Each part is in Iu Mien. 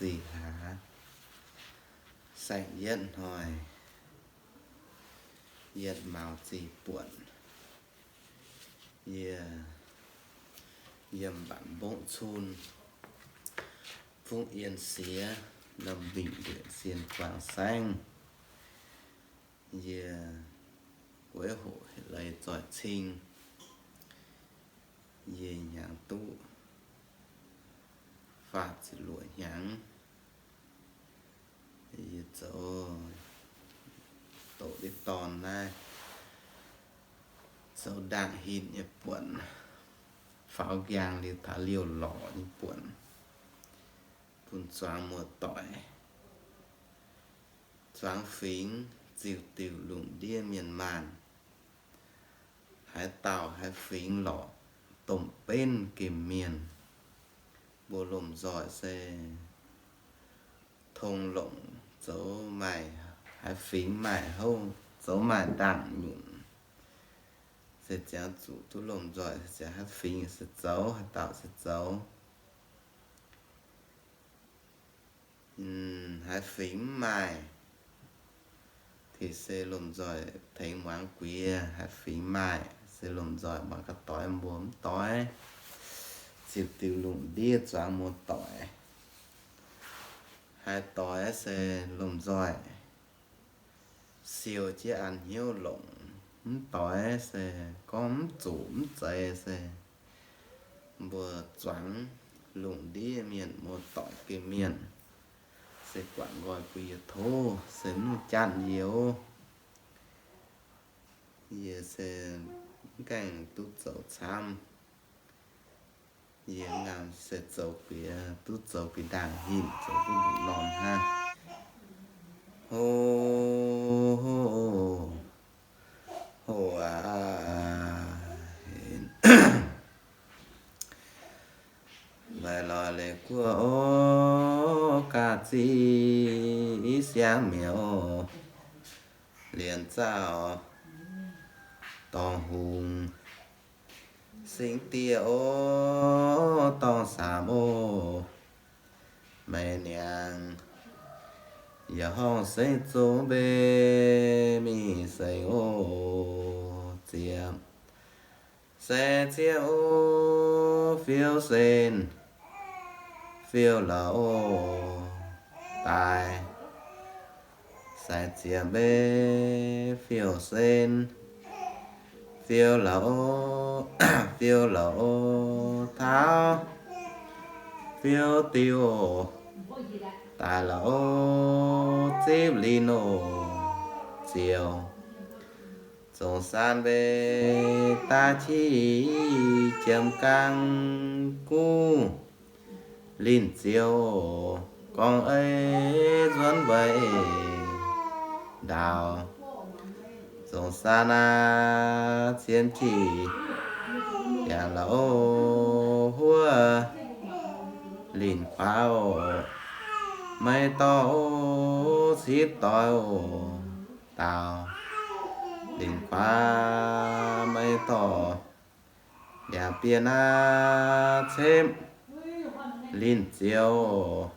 Zih hlaax, saeng-yietv hnoi, yietc maux zih buonc, yie yiem mbatc mbongv cun, fungv yien siex, norm mingh nduqc sien guangc saengv. Yie weiv hoqc leiz zoih cing, yie hnyangx duqv faah ziepc luoqc hnyangx. Yie zoux doqc diqv dorn naaiv, zoux ndaangc hin nyei buonc, faaux nqaang liuz taux liouh lorqc nyei buonc, bun zuangx muoz-doic, zuangx fingx ziux diuc lungh ndiev mienh maanh. Haaix dauh haaix fingx lorqc, domh benv gemh mienh, mbuo lomh nzoih se tong longc zoux maaih haaix fingx maaih houv, zoux maaih ndaangc nyunc, se ziangx zuqc duqv lomh nzoih, ziangx haaix fingx se zoux, haaix dauh se zoux. Haaix fingx mv maaih, tih se lomh nzoih tengx muangx guiex. Haaix fingx maaih se lomh nzoih muangx ga'doix mbuo mv doix, ziux diuc lungh ndiev zuangx muoz-doic. Haaix doix se lomh nzoih siou jienv an hnyouv longc, mv doix se gorngv mv zuqc mv zeiz se mbuo zuangx lungh ndiev mienh, muoz-doic gemh mienh, se guangc nqoi bun yie tov, se mv jatv yie oc. Yie se mv gaengh duqv zoux camv. Yie ngaam se zoux bieqc, duqv zoux bieqc ndaangc hin, zoux duqv nduqc norm hnangv. Hoc, hoc, hoc aac. Mbaeqc lorz leiz guoqv oc, gaax ziqc siangx mi'aqv oc. Lienz zaauh dorngx hungh, singx dieh oc, dorngx saamx oc. Meix niangx yaac horngh sengv zong mbe mingh sengx oc. Ziepc se zieqv oc, fiou sen, fiou la'oc, daaih. Sai ziex mbe fiou sen, fiou la'oc, fiou la'oc, taux fiou diuh, daaih la'oc, zipv linh oc, ziouc. Zong san mbe daav qiex jiemx gaang guv linh ziouc gorngv ei nzuonx weic ndaaux. Zong san aac, cien qiex yaac la'oc, huov linh kuav oc, maiv dorh oc, cipv doix oc, daaux. Linh kuav maiv dorh, yaac bieqc aac, cepv linh ziouc,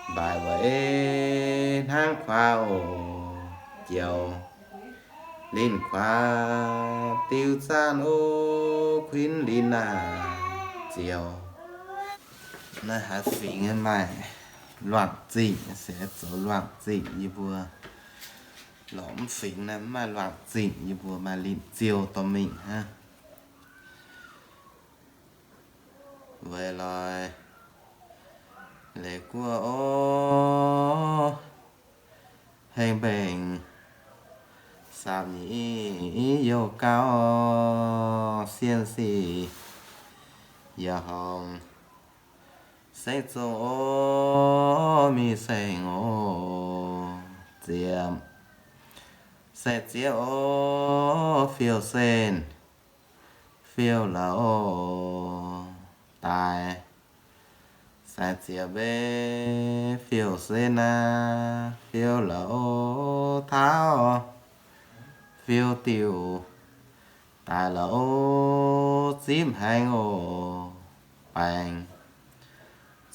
mbaaic weic hnangv kuav oc, joux linh kuav diuv zaanv oc, kuinx linh aac, ziouc. Naaiv haaix fingx maaih luangh zingh se zoux luangh zingh yie mbuo. Lorqc mv fingx naaiv mv maaih luangh zingh yie mbuo maaih linh ziouc dorh mingh hnangv. Weic lorz leiz guoqv oc, heng mbaengx saapc nyeic youh gauh sien sic yaac horngh sengv zong oc, mingh sengx oc, ziepc. Sai ziex oc, fiou sen, fiou la'oc, daaih. Sai ziex mbe fiou sen aac, fiou la'oc, taux fiou diuh, daaih la'oc, zipv haaix oc, baengx.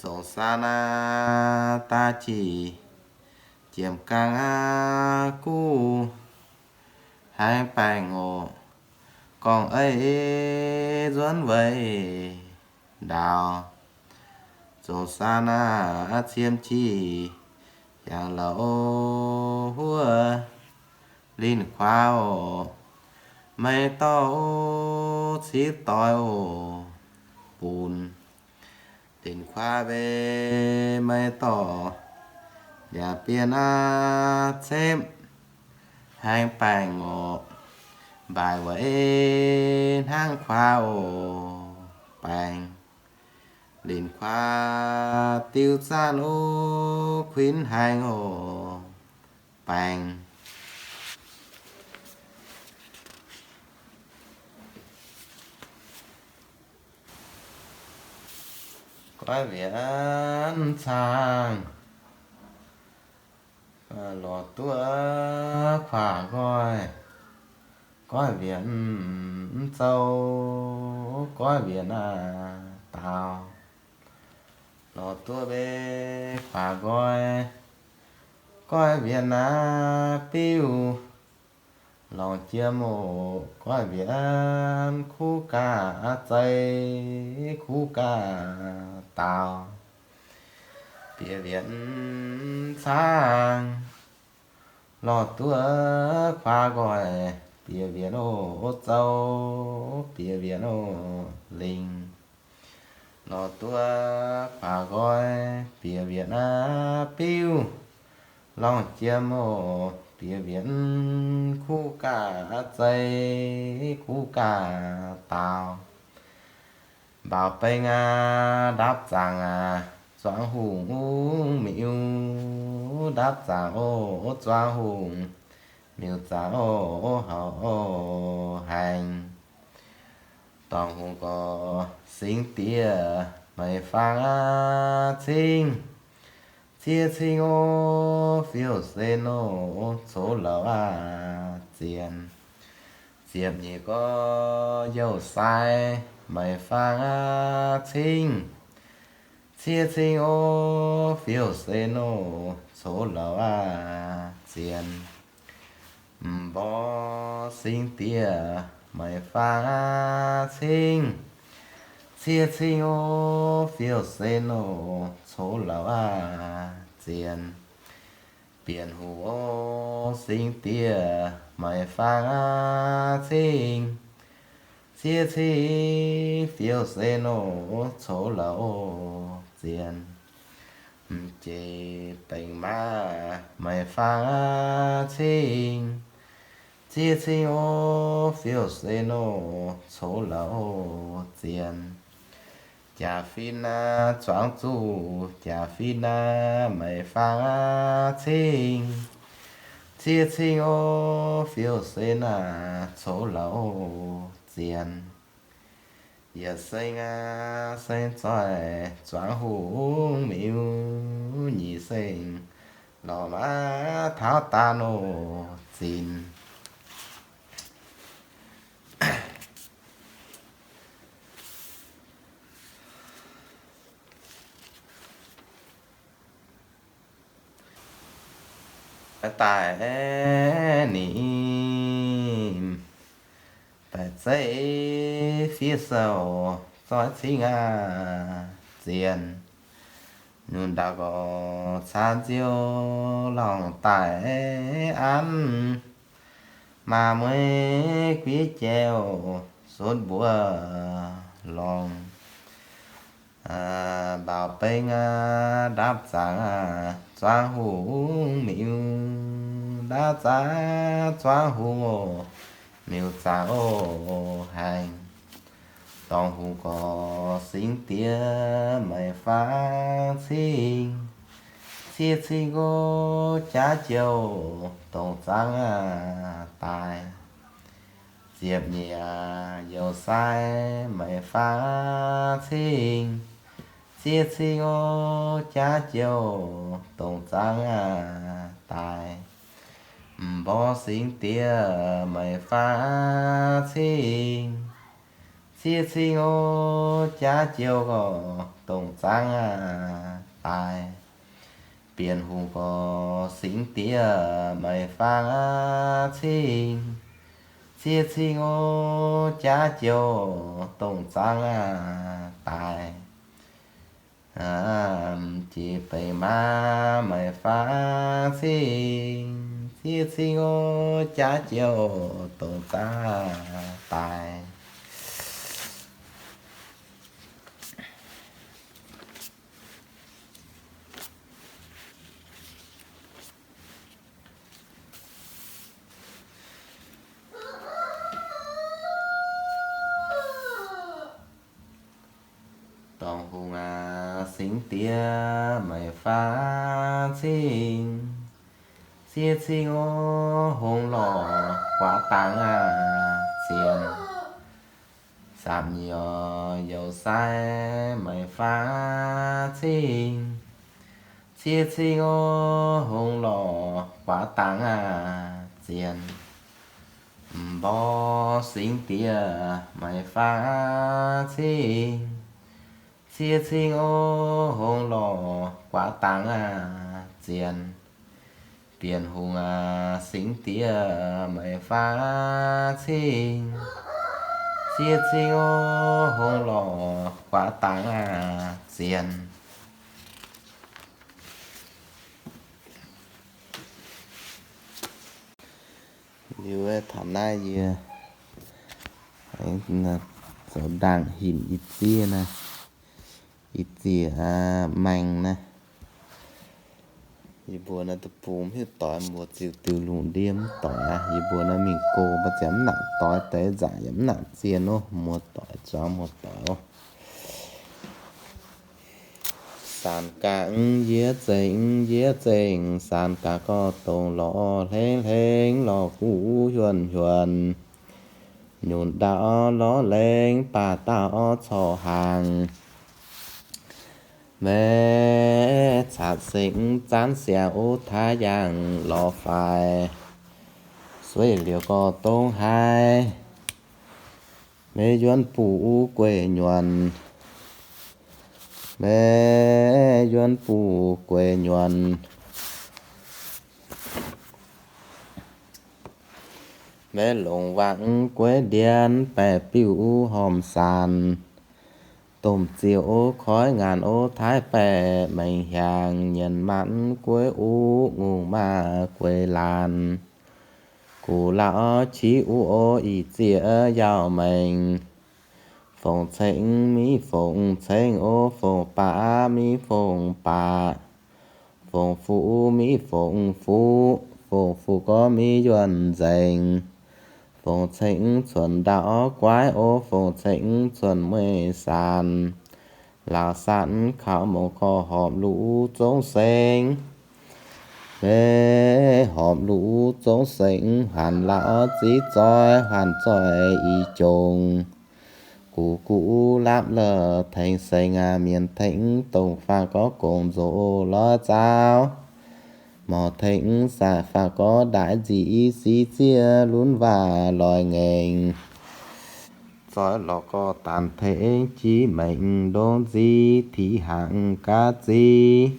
Zoux saan aqv, daaih jiex jiemh gaang aqv, guv haaix baengc oc. Gorngv ei nzuonx weic ndaaux, zoux saan aqv, ciem jiex yangh louc huov. Linh kuaaz oc, maiv dorh civ doix oc, bun linh kuaaz mbe maiv dorh yaac bienh aqv, cemv haaix baengc oc. Mbaaic weic hnangv kuaaz oc, baengc. Linh kuaaz diuv zaanv oc, kuinx haaix oc, baengc. Goiv wienx caangh lorz duqv kuaaiv nqoi, goiv wienx zouv, goiv wienx aqv daaux. Lorz duqv mbe kuaaiv nqoi, goiv wienx aqv biuv, lorngc jiem oc, goiv wienx kuv gaax zei, kuv gaax daaux. Bieqc wienx caangh lorz duqv kuaaiv nqoi, bieqc wienx oc zouv, bieqc wienx oc lingh. Lorz duqv kuaaiv nqoi, bieqc wienx aqv biuv, lorngc jiem oc, bieqc wienx kuv gaax zei, kuv gaax daaux. Mbaaux beng aqv, ndapv zaangc aqv, zuangx hungh miuc, ndapv zaangc oc, zuangx hungh miuc zaangc oc, houc oc haengx. Dorngh hungh gorx singx diex, meih faang aqv cingv, cie cingv oc, fiuv-sen oc, coqv lorz aqv zien. Ziepc nyeic gorx youh sai, meih faang aqv cingv, cie cingv oc, fiuv-sen oc, coqv lorz aqv zien. M'borx singx diex, meih faang aqv cingv, cie cingv oc, fiuv-sen oc, coqv lorz aqv zien. Bienh hungh oc singx diex, meih faang aqv cingv, cie cingv fiuv-sen oc, coqv lorz zien. M'jeic baengc maav, meih faang aqv cingv, cie cingv oc, fiuv-sen oc, coqv lorz zien. Jaax fin aqv zuangx zuqc, jaax fin aqv meih faang aqv cingv, cie cingv oc, fiuv-sen aqv, coqv lorz zien. Yietc seng aqv seng zoih, zuangx hungh miuc, nyic seng lorz maav taux daaih oc zinc. Daaih ninh daaih zeiv fiev sou, zoih cingv aqv zien. Nyungc ndau gorx caa nziou lorngh daaih an, maa mueiz guiv jauv sutv mbuov lorngh. Mbaaux beng aqv, ndapv zaangc aqv, zuangx hungh miuc, ndapv zaangc zuangx hungh oc, miuc zaangc oc haengh. Dorngh hungh gorx singx diex meih faang cingv, cie cingv oc jaax jouh dongh zaangc aqv daaih. Ziepc nyeic aqv youh sai meih faang cingv, cie cingv oc jaax jouh dongh zaangc aqv daaih. M'borx singx diex meih faang cingv, cie cingv oc jaax jouh gorx dongh zaangv daaih. Bienh Hungh gorx singx diex meih faang cing, cie cing o jaav jouh dongh zaangv daaih. Jiex beic maa meih faang cing, cie cing o jaav jouh dongh zaangv daaih. Dorngh Hungh aac, singx diex meih faang cing, cie cing o hungh lorqc guaax dangx aac zienh. Zaapc nyiex youz sai meih faang cing, cie cing o hungh lorqc guaax dangx aac zienh. Mborqv singx diex meih faang cing, cie cing o hungh lorqc guaax dangx aac zienh. Bienh Hungh aac, singx diex meih faang cing, cie cing o hungh lorqc guaax dangx aac zienh. Liuz taux naaiv yie zoux ndaangc hinc ih zieqv naaiv, ih zieqv maengx naaiv. Yie mbuo naaiv deic-bung mv hiuv doix, mbuo ziux diuh lungh ndiev mv doic aqv. Yie mbuo naaiv mingh go mbuo ziouc mv nangc doix deix nzangc yaac mv nangc zien oc, muoz-doic zuangx muoz-doic oc. Saanc gaax yie zengc, yie zengc, saanc gaax gorx dongh lorz hlengv hlengv, lorz guv huonc huonc. Nyunc ndaauv lorz lengx, baac daauh corc hnaangx. Maiv caqv sengx zanv siangx, o taaix yangh lorz faix. Sueiv liuz gorx dongh haaix, maiv yuonv buv gueiv nyuonh. Maiv yuonv buv gueiv nyuonh. Maiv longc wangc gueiv ndien, baeqc biuv hormh saanc. Domh ziouc o koiv ngaanc, o taaix baeqc maengc hiaangx, nyienx maanc gueiv uv ngongh maaz gueiv laanh. Gux lauh qiv uv o ih zieqv yaauh maengc. Fongc ceng miv fongc ceng o, fongc baac miv fongc baac. Fongc fuqv miv fongc fuqv, fongc fuqv gorx miv yuonh nzengc. Fongc ceng cuonx ndaauv guaiv o, fongc ceng cuonx mueiz saanc. Laauc saanc kaux mongc gorx horpc luv zongv seng. Maiv horpc luv zongv seng, huaanc lauh ziv zoih, huaanc zoih i jongc. Gux guv lapv la'tengx seng aac, mienh tengx dongh faah gorx gongc nzoz loiv zaauv. Morc tengx saah faah gorx ndaaiv nzic i sic zieqv lunv waac loic ngaengc. Zoih lorqc gorx daanh tengx jiex maengc ndongc nzic, tiqv hnaangx gaax zic.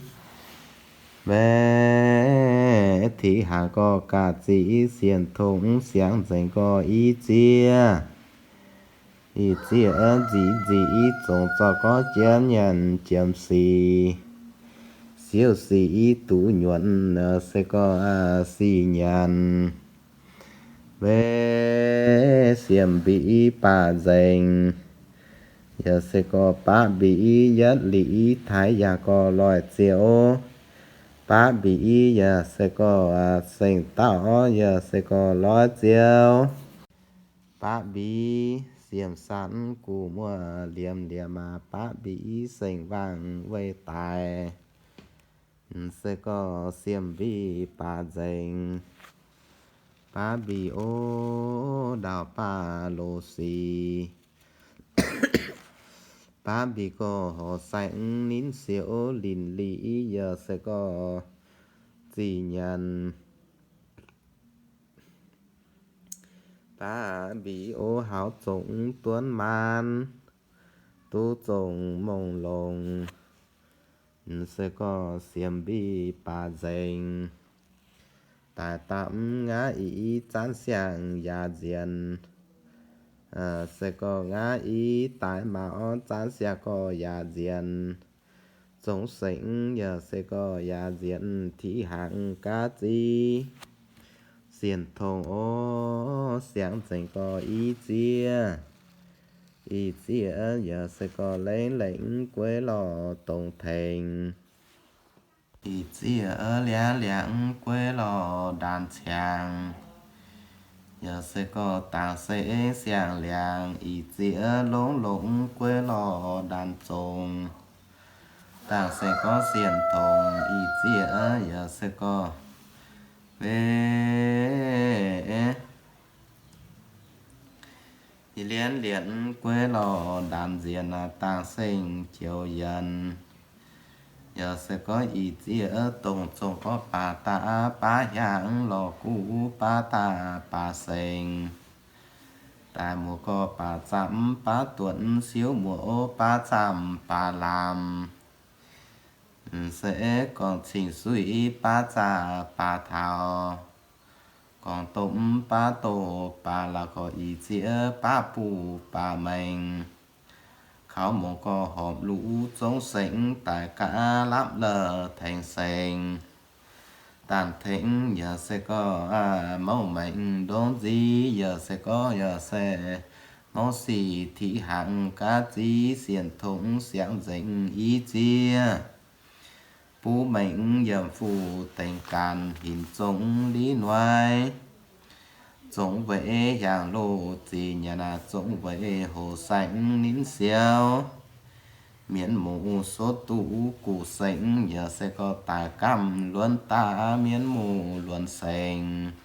Maiv tiqv hnaangx gorx gaax zic, sienx tongx siangx nzengc gorx i zieqv. Ih zieqv nzic nzic i zongc zorqv gorx jienv nyanc jiem sic. Siouv sic i duqv nyuonh se gorx sic nyanc. Maiv siemv mbih i baac nzengc. Yaac se gorx baav mbih i yietv liqc i taaix yaac gorx loic ziouc. Baav mbih i yaac se gorx seng dauh yaac se gorx loic ziouc. Baav mbih siemv saatv gu'muoqv liemh liemh aac, baav mbih seng-wangh weih daic. Se gorx siemv mbih baac nzengc. Baav mbih o, ndau baav loz sic. Baav mbih gorx horc saeng ninh siouc linc liqc yaac se gorx zic nyanc. Baav mbih o, haux zongc duonv maanc, duqv zongh mongh longx, se gorngv siemx mbiv baac nzengc. Daaih dapv ngaatv i zanv siang yaac nzien, se gorngv ngaatv i daaih maaz zanv siang gorx yaac nzien. Zongx sengx yaac se gorngv yaac nzien tiqv hnaangx gaav ziv. Sienh tongx o, siangx nzengc gorx i ziex. Ih ziex yaac se gorngv lengx lengx gueiv lorh dongz tengx. Ih ziex liangx liangx gueiv lorh ndaanx ciangx. Yaac se gorngv dangc se siang-liangx. Ih ziex longx longx gueiv lorh ndaanx zongx. Dangc se gorngv sienh tongx ih ziex yaac se gorngv, e, lienv lienv gueiv lorh ndaanx nzienx dangc se joux yienx. Yaac se gorngv ih ziex dongh zongh gorngv baac daaih baav hiaangx lorh guv baav daaih baav sengx. Daaih muoz gorx baav zaamv baav duotv siouv muoz o baav zaamv baav laamz. Se gorngv cing-suiv baav zaah baav taux, gorngv domh baav doh baav la'gorx ih ziex baav buh baav mengh. Kaux mongh gorx horpc luv zongv sengx daaih gaav lapv la'tengx sengx. Dangh tengx yaac se gorngv mouv maengx ndongc nziv, yaac se gorngv yaac se mouv sic tiqv hnaangx gaav ziv sienh tongx siangx nzengc i ziex. Buv maengx yiem fuqv dengx ganh hinc zongx li noic. Zongx weic hiaangx loz zic nyanc aac, zongx weic hoc saeng ninh siou. Mienh muoz sotv duqv guv sengx, yaac se gorngv daaih gamh luonx daaih mienh muoz luonx sengx.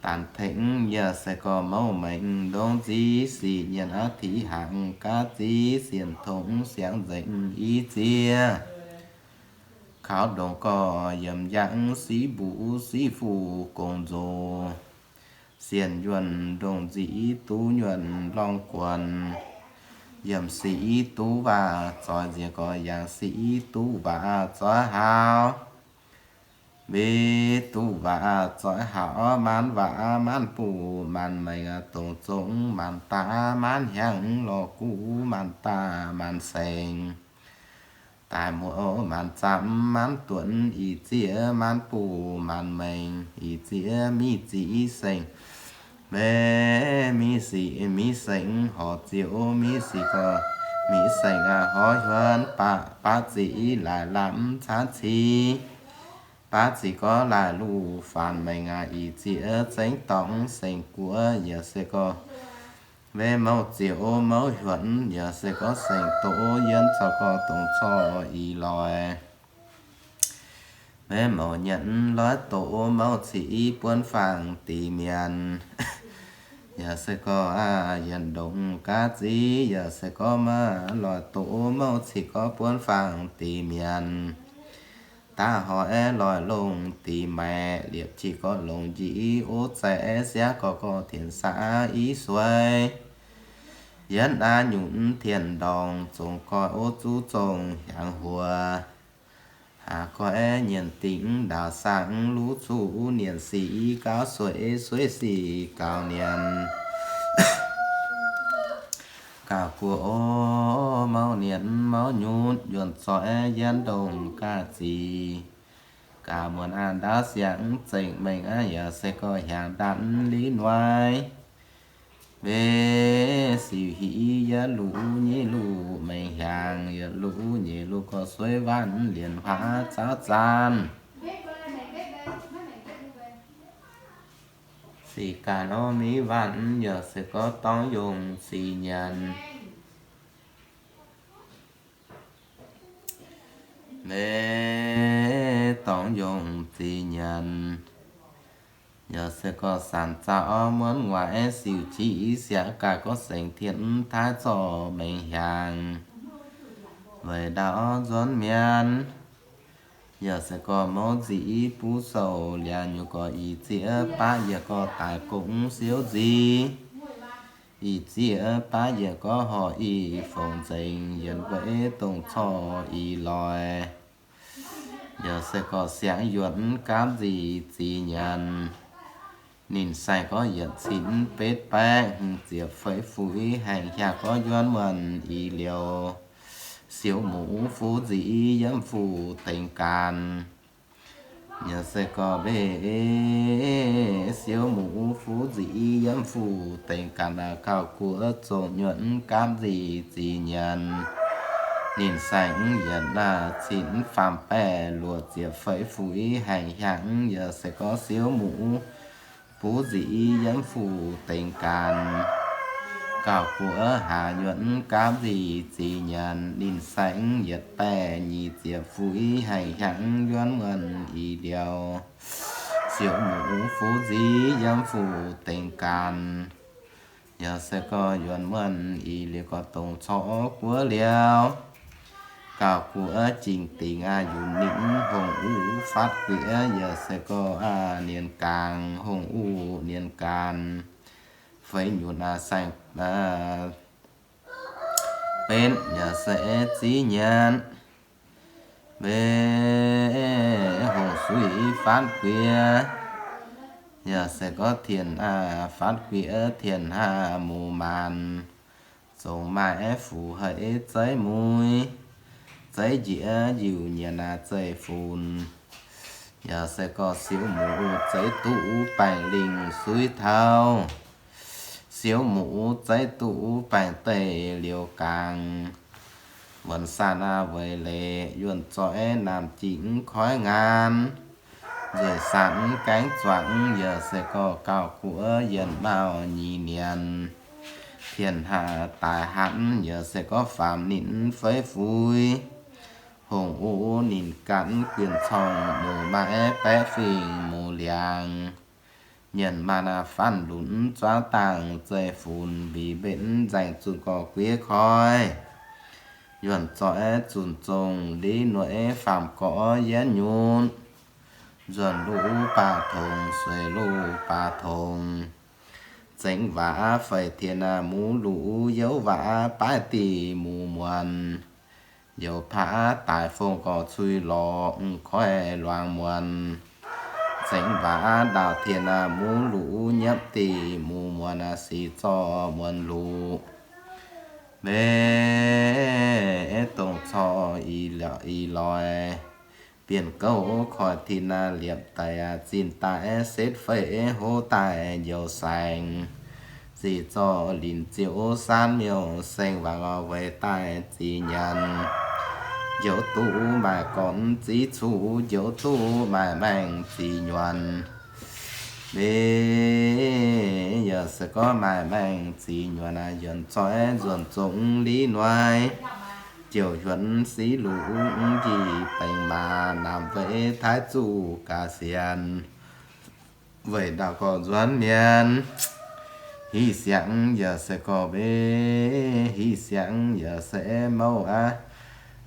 Dangh tengx yaac se gorngv mouv maengx ndongc nziv sic nyanc aac, tiqv hnaangx gaav ziv sienh tongx siangx nzengc i ziex. Kaux ndongc gorx yiem yangh siqv mbuv siqv fuqv gong nzox. Sienh yuonh ndongc nziv duqv nyuonh lorngh guonc. Yiem siqv duqv waac zoih nziex gorx yangh siqv duqv waac zoih haux. Mv duqv waac zoih haux maanc waac maanc buh maanc mengh, dongh zongx maanc daaih maanc hiaangx lorh guv maanc daaih maanc sengx. Daaih muoz maanc zaamv maanc duotv ih ziex maanc buh maanc mengh ih ziex miv ziqc sengx. Mv miv sic miv sengx horc ziouc miv sic gorx miv sengx aac, horc hiuonx baav ziqc laaix lamh caanv cih. Baav ziqc gorx laaix luv faanx mengh aac, ih ziex zengv dorngx sengx guoqv yaac se gorx mv mouv ziouc mouv hiuonx yaac se gorx sengx doqc yienv corc gorx dongh corc ih loix. Mv mouc nyanc loiv doqc mouv ciqv buonv faang dix mienh. Yaac se gorx yienc ndongc gaav ziv yaac se gorx maiv loic doqc mouv ciqv gorx buonv faang dix mienh. Daav horc aeqv, loic longc dix maeqc, liepc qiex gorx longc njiec, ov zaeqv aeqv, siav gorx gorx tienx saav i suei. Yienv aav nyunc tienx ndorngx, zongc goix ov zuqv zongh hiaangx huox. Haax goix aeqv, nyienc dingc ndaauc saang luv cuqv, nienh sic gauv sueiv, sueiv sic gauv nienh. Gauh guoqv ov, mouv nienh mouv nyunc, yuonh zoih aeqv, yienv ndongc gaav zic. Gaax muonc aav ndaauv siangx zengc mengh aav, yaac se gorx hiaangx ndaatv li noic. Mv sic hiv yietv luv nyic luv mengh hiaangx, yietc luv nyeic luv gorx sueiv waanc lienc huaav zaauv zaanv. Sic ganh orv miv waanc yaac se gorx dorngx yongh zic nyanc. Mv dorngx yongh zic nyanc. Yaac se gorx sanc zaauv muonv nguaaic siouc qiex siav gaax gorx sengx tien taaih zorc mengh hiaangx. Weic ndaauv nzuonx mienh. Yaac se gorx mouv nzic buv sou liangx nyungc gorx ih ziex baav yiec gorx daic gong siouv nzic. Ih zieqv baav yiec gorngv horc ih fongc nzengc, yienx mbeix dongh corc ih loix. Yaac se gorx siangx yuonc mv gaamv nzih ziex nyanc. Ninh saeng gorngv yietc cin betv baeqv hmz ziepc feix fuix haengh hiaangx gorngv yuonv muonh ih liouh. Siouv muc fuv nzic yiem fuc dengx gaanx. Yaac se gorx mbeih siouv muc fuv nzic yiem fuc dengx gaanx gauh guoqv zongh nyuonh mv gaamv nzih ziex nyanc. Ninh saeng mv yietc cin faam baeqv luoqc ziepc feix fuix haengh hiaangx, yaac se gorx siouv muc fuv nzic yiem fuc dengx gaanx gauh guoqv haaix nyuonh mv gaamv nzih ziex nyanc. Ninh saeng mv yietc baeqv nyic ziepc fuix haengh hiaangx yuonv muonh ih liouh. Siouv muc fuv nzic yiem fuc dengx gaanx. Yaac se gorx yuonc muonh ih liouh gorx dongh corc guoqv liouh. Gauh guoqv jingx dingc aqv, yunc ninh hungh uv fatv guiex, yaac se gorx aqv, nienx gaangx hungh uv nienx gaanx. Feix nyunc aqv, saeng benv yaac se ziv nyanc. Mbe hungh suiv fatv guiex, yaac se gorx tien aqv, fatv guiex tien aqv, muc maanc. Zongc maaih fuqv haic zeiv muiz, zeiv njiec yiuc nyanc aqv, zeiv funx. Yaac se gorx siouv muc zeiv duqv baengc lingh suiv taux. Siouv muc zeiv duqv baengc deic liouh gaangx. Wuonx saanh aqv, weic leiz yuonh zoih naamh jingh mv koiv ngaanv. Nzueic saanh mv gaengh zuangx, yaac se gorx gauh guoqv yienh mauh nyic nienc. Tien aqv, daic hatc, yaac se gorx faam ninh feix fuix. Hungh uv ninh ganh guinh corngh, muc maaih baeqv fingx muc liangx. Mienh maanh aqv, faanv lunc zuangv dangh zeiv funx, mbix mbenc nzaeng zunh gorx guiev koi. Yuonh zoih zunc zongh liv nueiv faam gorx yienv nyunc. Nzuonx luv baac tongx, sueix luv baac tongx. Zengx waac feix tien aqv, muv luv youv waac baaiv dih muc muonc. Youz paav daaih fong gorx cui lorz, mv koiv luangx muonc. Zengx waac ndaauh tien aqv, muv luv nyiepv dih muc muonc, sic zorqv muonc luv. Mbe dongh corc ih loix, bienh gouv koiv tin aqv, liepc daic zinh daaih setv feix hov daaih njoux saengx. Sic zorqv linc ziouc saanv miuc seng wangc weic daaih ziex nyanc. Njoux duqv maaih gorn ziv cuqv, njoux duqv maaih maengh ziex nyuonh. Mbe yaac se gorx maaih maengh ziex nyuonh aqv, yuonh zoih nzuonx zongx liv nueiv. Jouh hiuonx siv luv njiec baengc maac, naamh weic taaix zuqc gaax sienx. Weic ndaauh gorx nzuonx mienh, hiv siangx yaac se gorx mbe, hiv siangx yaac se mouv aqv.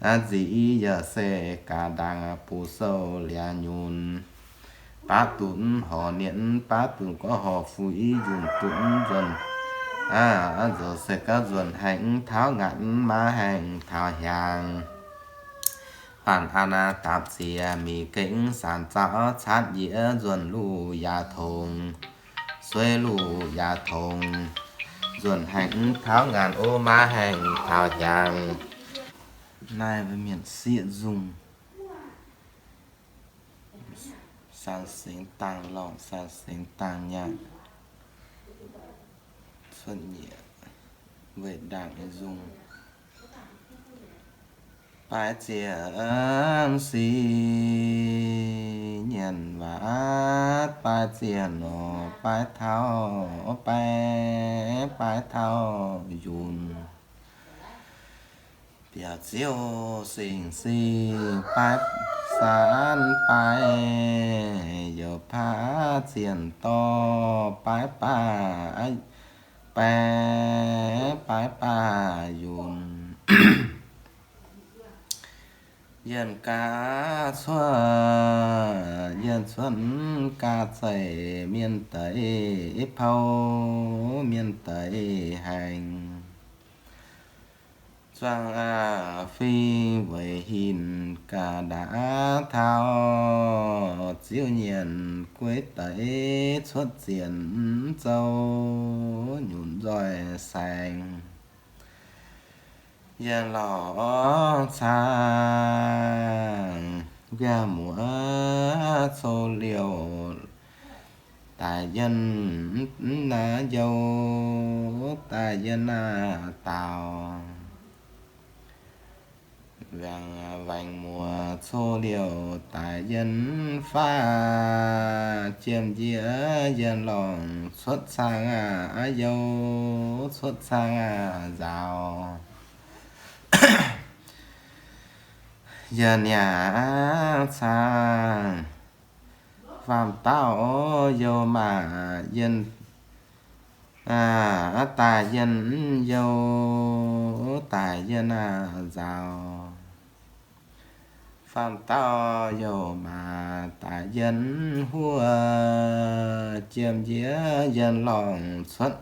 Aqv nzic yaac se gaax ndaangc buc sou liangx nyunc. Baav dunc horc nienc, baav dunc gorx horc fuix, yunc dunc nzuonc. Aqv nzuonx se gaax nzuonx haengh taux ngaanc, maiv haengh taux hiaangx. Baanh an dapc ziex mingh gengh saanc zaux catv yie, nzuonx luv yaac tongx, sueiv luv yaac tongx. Nzuonx haengh taux ngaanc, o maiv haengh taux hiaangx. Naaiv mienh sieqv nzungh. Saang sengx dangh lorngh, saang sengx dangh nyaanh, cuotv nyieqc, weic ndaangc nzung. Baaix zieqc sic nyanc waac, baaix zieqc nor baaix taux, baaix, baaix taux yunh. Biaux ziouv singx singx baaix, saanv baaix, youc paav zienh dorh baaix baav, baaix, baaix baav yunh. Yienh gaax cuotv, yienh cuotv gaax zeih mienh deix pou, mienh deix haengh. Zuangx aqv fingx weic hinc gaax ndaauv taux ziouv nyanc gueiv deix cuotv zienc mv zou nyunc nzoih saengx. Yienh lorz caangh nqaah muoz co liouh daaih yienh mv naaiv youh daaih yienh naaiv daaux. Waengx muoz co liouh daaih yienh faah jiem njiec yienh lorngh cuotv caangh aqv youh cuotv caangh aqv nzaaux. Yienh niangx caangh faam dauh youh maac yienh daaih yienh youh daaih yienh nzaaux. Faam dauh youh maac daaih yienh huov jiem njiec yienh lorngh cuotv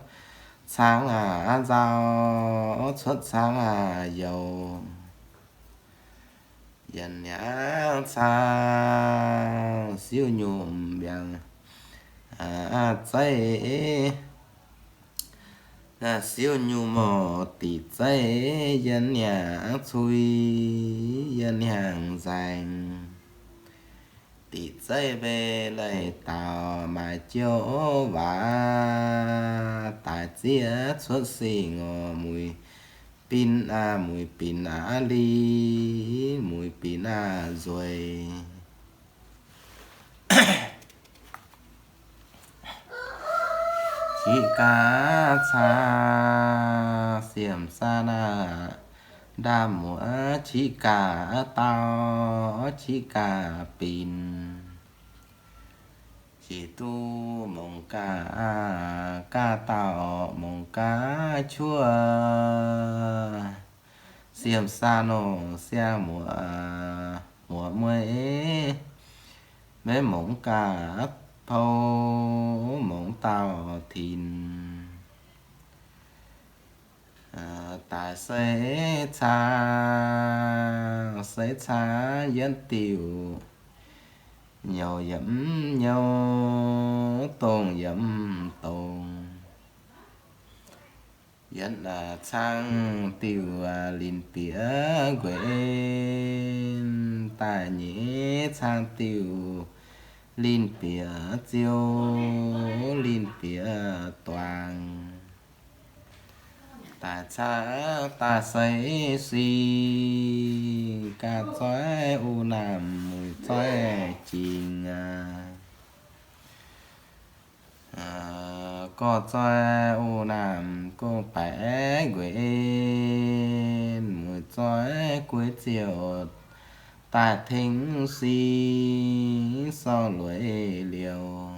caangh aqv nzaaux cuotv caangh aqv youh. Yienh niangx caangh siuv nyungc mbiaangc zeiv, siuv nyungc morc diqc zeiv yienh niangx cui, yienh niangx nzaeng. Diqc zeiv mbe leih daaux maaiz jouv waac daaih zieqv cuotv singx oc, muic bin aqv, muic binc aqv li, muic binc aqv nzueic. Qiv gaax caangh siemc saah naaic, ndaamv muoz qiv gaax dauh, qiv gaax binc. Jiex duqv mongc gaax, gaax dauh mongc gaax cuov. Siemc saah nor siang muoz, muoz mueiz, maiv mongc gaax pou, mongc dauh tinc. Daaih seix caangh, seix caangh yietv diuc, nyouz yaac mv nyouz, dongh yaac mv dongh. Yietv caangh diuc linh bieqc nquenc, daaih nyeic caangh diuc linh bieqc ziou, linh bieqc duangc. Daaih caangh daaih seix singx, gaax zoih u naamh muic zoih jingc aqv. Gorx zoih u naamh gong baeqc nquenc, muic zoih gueix ziouc daaih tengx singx sorng lueiz liouc.